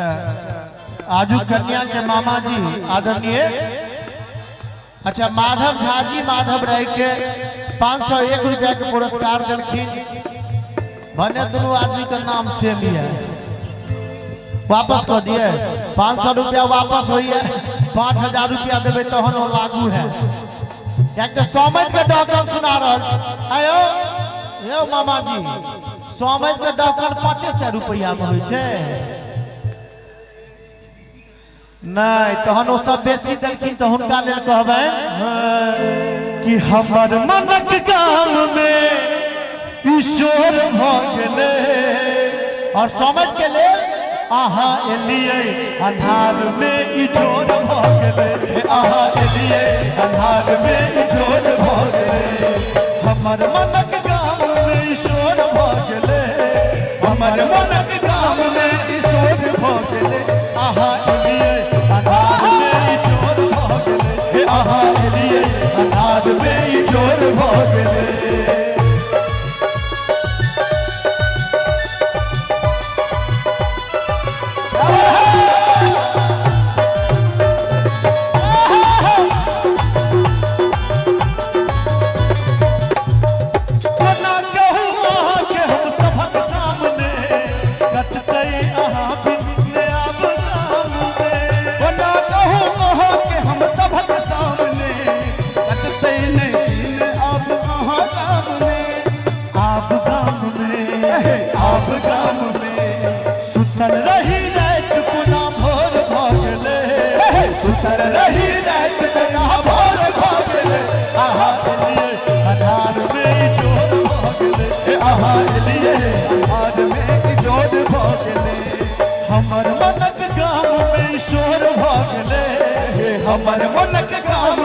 अच्छा, आजू कन्या के मामा जी आदरणीय अच्छा माधव झा जी माधव राय के 501 रुपया के पुरस्कार दिलखिन। भने दोनों आदमी का नाम सेम ही है, वापस कर दिए 500 रुपया वापस होई है, 5000 रुपया देवे तहन वो लागू है। क्या तो समझ के डॉक्टर सुना रहल छी। आयो यो मामा जी, समझ के डॉक्टर 500 रुपया में होइ छै। नहीं तहन ओ सब बेसी देलखिन तऽ हुनका लेल कहबै कि हमर मनक गाम में ईश्वर भऽ गेलै। और समझ के लेल आहा एलियै अन्हार में इजोर भऽ गेलै, आहा एलियै अन्हार में इजोर भऽ गेलै। हमर मनक गाम में ईश्वर भऽ गेलै, हमर मनक गाम में ईश्वर भऽ गेलै। आहा एलियै अन्हार में इजोर भऽ गेलै, आहा एलियै अन्हार में इजोर भऽ गेलै। कोना कहू अहाँके हम सभक सामने, कटतै अहाँ बिन आब गाम में। कोना कहू अहाँके हम सभक सामने, कटतै नहि दिन आब अहाँ गाम में। आब गाम में, आब गाम में सुतल रही राति कोना भोर भऽ गेलै, सुतल रही राति कोना भोर भऽ गेलै। आहा एलियै अन्हार में इजोर भऽ गेलै, आहा एलियै अन्हार में इजोर भऽ गेलै। हमर मनक गाम में ईश्वर भऽ गेलै, हमर मनक गाम